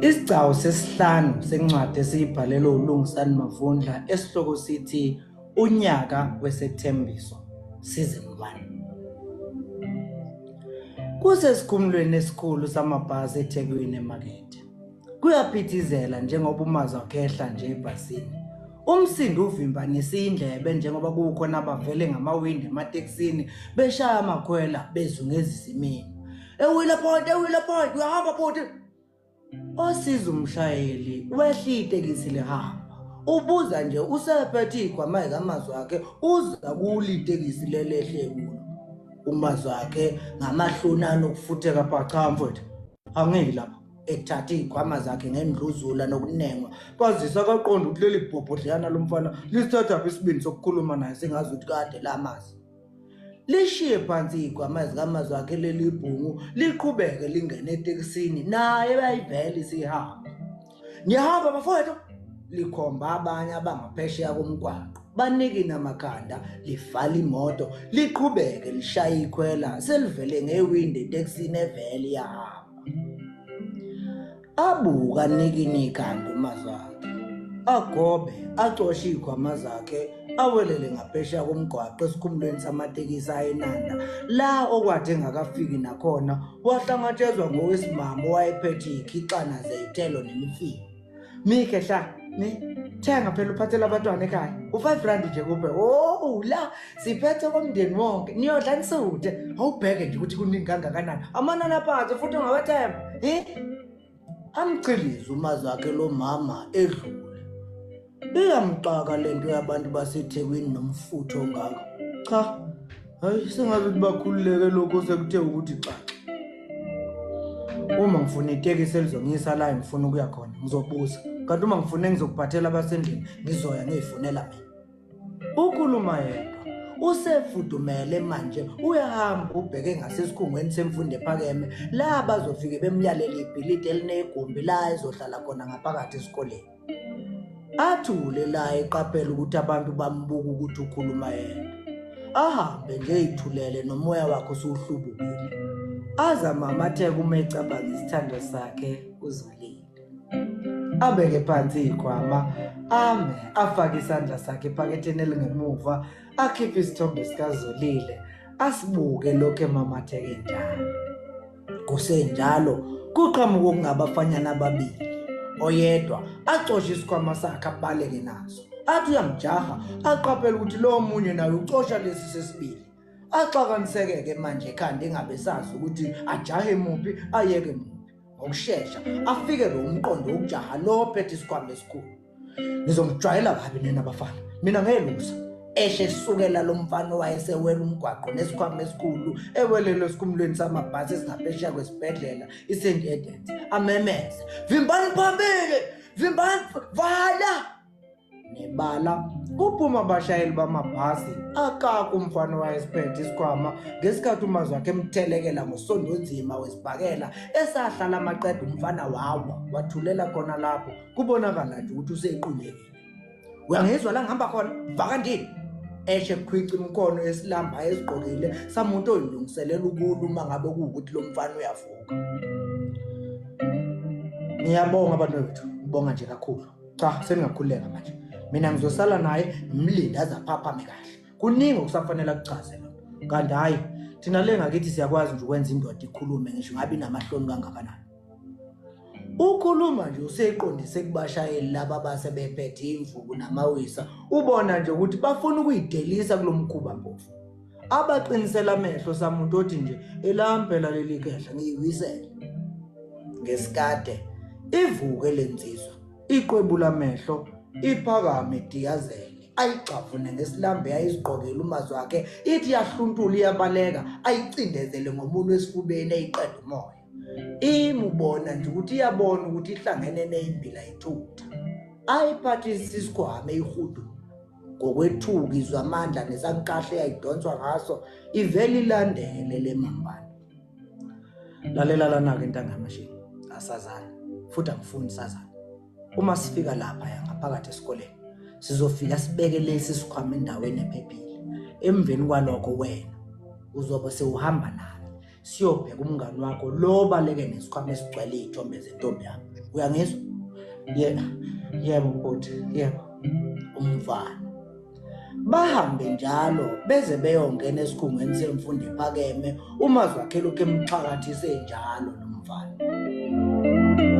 Isigcawu sesihlanu sencwadi esiyibhalelwe uLungisani Mavundla esihloko sithi Unyaka Wesethembiso Season 1. Kusesikhumulweni esikhulu samabhasi eThekwini emakethe. Kuyaphithizela njengoba umazwi akhe ehla nje ebhasini. Umsindo uvimbanisa indlebe njengoba kukhona abavele ngamawindi ematekisini beshaya amakhwela bezungezisa imini. Ewile point, ewile point, uyahamba bhuti. Osiza umshayeli wehla itekisi lihamba. Ubuza nje usephethe igwama likamazwi akhe uza kulo itekisi lelehle kulo. Umazwi akhe ngamahlonana okufutheka pha cha mfowethu. Angiki lapha. Ethatha iy'khwama zakhe ngendluzula nokunengwa kwazise akaqonda ukuthi leli bhobhodleyana lomfana lisithathaphi isibindi sokukhuluma naye sengazi ukuthi kade lamazi. Lishiye phansi iy'khwama zikamazwi akhe leli bhungu liqhubeke lingene etekisini naye bayivele isihamba. Ngiyahamba bafowethu, likhomba abanye abangaphesheya komgwaqo. Banikina amakhanda, livala imoto, liqhubeke lishaya ikhwela selivele ngewindi etekisini evele iyahamba. Abuka anikine ikhanda uMazwakhe. Agobe, acoshe iy'khwama zakhe, awelele ngaphesheya komgwaqo esikhumulweni samatekisi ayeNanda, la okwathi engakafiki nakhona wahlangatshezwa ngowesimame owayephethe iy'khixana zey'thelo nemifino. Mike hla, mi thenga phela uphathele abantwana ekhaya. U-5 rand nje kuphe. Oh la siphethe komndeni wonke. Niyodla nisuthe. Awubheke nje ukuthi kuningi kangakanani. Amanani aphansi futhi ungawathemba. Eh? Amchilize umazwi akhe lo mama edlule. Iyamxaka lento yabantu baseThekwini nomfutho ongaka. Cha, hayi sengazi ukuthi bakhululeke lokho sekuthe ukuthi xaxa. Uma ngifuna itekisi elizongiyisa la engifuna ukuya khona ngizobuza. Kanti uma ngifuna engizokuphathela abasendlini ngizoya ngiyifunela mina. Ukhuluma yedwa. Usefudumele manje uyahamba ubheke ngasesikhungweni semfundo ephakeme la bazofike bemyalele ibhilidi elinegumbi la ezohlala khona ngaphakathi esikoleni. Athule la eqaphela ukuthi abantu bambuka ukuthi ukhuluma yedwa. Ahambe nje eyithulele nomoya wakhe usuhlubukile. Azamamatheke uma ecabanga isithando sakhe uZolile. Abeke phansi izikhwama, ame afake isandla sakhe ephaketheni elingemuva, akhiphe isithombe sikaZolile, asibuke lokhu emamatheke njalo. Kusenjalo kuqhamuka okungabafanyana ababili. Oyedwa acoshe isikhwama sakhe abaleke naso. Athi uyamjaha aqaphele ukuthi lo omunye naye ucosha lesi sesibili. Axakaniseke-ke manje ekhanda engabe sazi ukuthi ajahe muphi ayeke muphi. Ngokushesha afike lo umqondo wokujaha lo ophethe isikhwama esikhulu. Nizongijwayela kabi nina bafana. Mina ngelusa. Eshe esukela lo mfana owayesewela umgwaqo nesikhwama esikhulu ewelele esikhumulweni samabhasi esingaphesheya kwesibhedlela iSt Edens. Amemeze, vimbani phambili, vimbani, vala! Nebala kuphuma abashayeli bamabhasi akakho umfana owayesiphethe isikhwama ngesikhathi umazwi wakhe emthelekela ngosondo onzima wesibhakela esahlala amaqeda umfana wawa wathulela khona lapho kubonakala nje ukuthi usequlekile. Uyangizwa la ngihamba khona vakandini eshe khwica imikhono yesilamba esigqokile samuntu oyilungiselela ukulwa uma ngabe kuwukuthi lo mfana uyavuka. Ngiyabonga abantu bethu, ngibonga nje kakhulu. Cha, seningakhululeka manje. Mina ngizosala naye ngimlinde aze aphaphame kahle. Kuningi okusafanele akuchaze lo. Kanti hhayi, thina le ngakithi siyakwazi nje ukwenza indoda ikhulume ngisho ngabe inamahloni kangakanani. Ukhuluma nje useqondise kubashayeli laba abase bephethe imvubu namawisa, ubona nje ukuthi bafuna ukuyidelisa kulo mkhuba mpofu. Abaqinisela amehlo samuntu othi nje elami phela leli khehla ngiyiwisele. Ngesikade ivuke le nsizwa iqwebula amehlo iphakame idiyazele ayigxavune ngesilambe yayisigqokela umazwi wakhe ithi yahluntula iyabaleka ayicindezele ngomunwe esifubeni eyiqeda umoya. Imubona nje ukuthi iyabona ukuthi ihlangene neyimbila ithutha. Ayiphathise isikhwama eyihudu ngokwethuka izwa amandla nesankahle eyayidonswa ngaso ivele ilandele le mambane. Lalela lana-ke ntanga yamashini, asazani futhi angifuni sazane. Uma sifika lapha ya ngaphakathi esikoleni sizofika sibeke lesi sikhwama endaweni ephephile. Emveni kwalokho wena uzobe sewuhamba nami. Siyobheka umngani wakho lo baleke nesikhwama esigcwele iy'thombe zentombi yami. Uyangizwa? Ye, yebo bhuti, yebo. Umfana. Bahambe njalo beze beyongena esikhungweni semfundo ephakeme uMazwakhe lokhu emxhakathise njalo lo mfana.